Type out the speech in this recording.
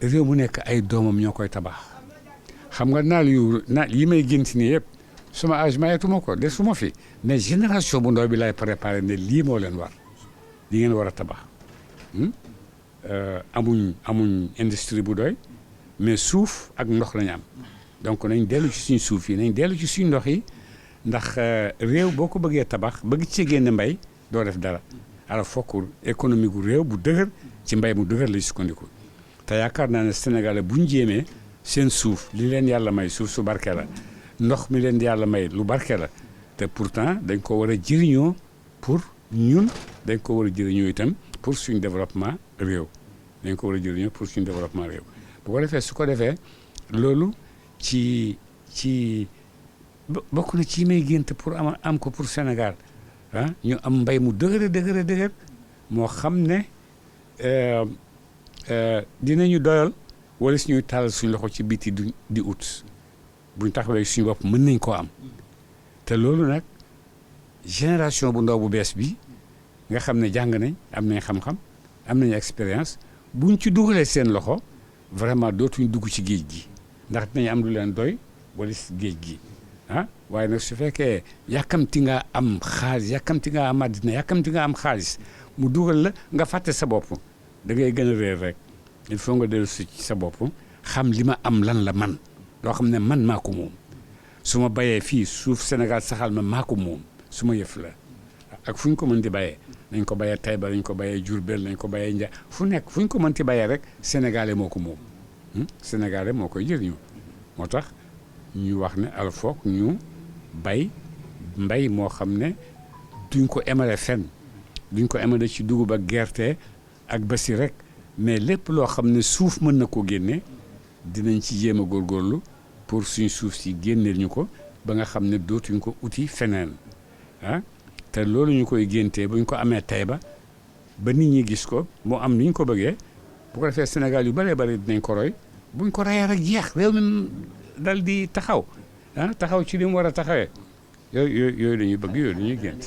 réew mu nekk ay doomam ñoo koy tabax xam nga naal yi may gént nii yëpp suma âge mayetuma ko de suma fi mais génération bu ndaw bi lay préparé ne lii moo leen war li ngeen war a tabax amuñ industrie bu doy mais suuf ak ndox lañu am donc nañ dellu ci suñ suuf yi nañ dellu ci suñ ndox yi ndax réew boo ko bëggee tabax bëgg ci génne mbay doo def dara alors fokk économie gu réew bu dëgër ci mbay mu dëgër lay sukkandiku te yaakaar naa ne Sénégalais bu ñu jéemee seen suuf li leen yàlla may suuf su barke la ndox mi leen yàlla may lu barke la te pourtant dañ ko war a jëriñoo pour ñun dañ ko war a jëriñoo itam pour suñ développement réew dañ ko war a jëriñoo pour suñ développement réew bu ko defee su ko defee loolu ci bokk na ci may gént pour am ko pour Sénégal ñu am mbay mu dëgër moo xam ne dinañu doyal wala suñuy tàllal suñu loxo ci biti di ut buñ taxawee suñu bopp mën nañ koo am te loolu nag génération bu ndaw bu bees bi nga xam ne jàng nañ am nañ xam-xam am nañ expérience buñ ci dugalee seen loxo vraiment dootuñ dugg ci géej gi ndax dinañ am lu leen doy wala si géej gi waaye nag su fekkee yàkkamti nga am xaalis yàkkamti nga am àddina yàkkamti nga am xaalis mu dugal la nga fàtte sa bopp da ngay gën a réer rek il faut nga dellu si sa bopp xam li ma am lan la man loo xam ne man maa ko moom su ma bayee fii suuf Sénégal saxal ma maa ko moom su ma yëf la ak fu ñu ko mën di bayee nañ ko bayee Taïba nañ ko bayee Diourbel nañ ko bayee Ndia fu nekk fu ñu ko mën di bayee rek Sénégalais moo ko moom Sénégalais moo koy jëriñoo moo tax ñu wax ne al foog ñu mbay moo xam ne duñ ko emale fenn duñ ko emale ci dugub ak gerte ak basi rek mais lépp loo xam ne suuf mën na ko génne dinañ ci jéem a góorgóorlu pour suñ suuf si génneel ñu ko ba nga xam ne dootuñ ko uti feneen te loolu ñu koy géntee buñ ko amee Taïba ba nit ñi gis ko moo am ni ñu ko bëggee bu ko defee Sénégal yu bëree bëri dinañ ko roy buñ ko rayee rek jeex réew mi dal di taxaw ci li mu war a taxawee yooyu dañuy bëgg yooyu dañuy gént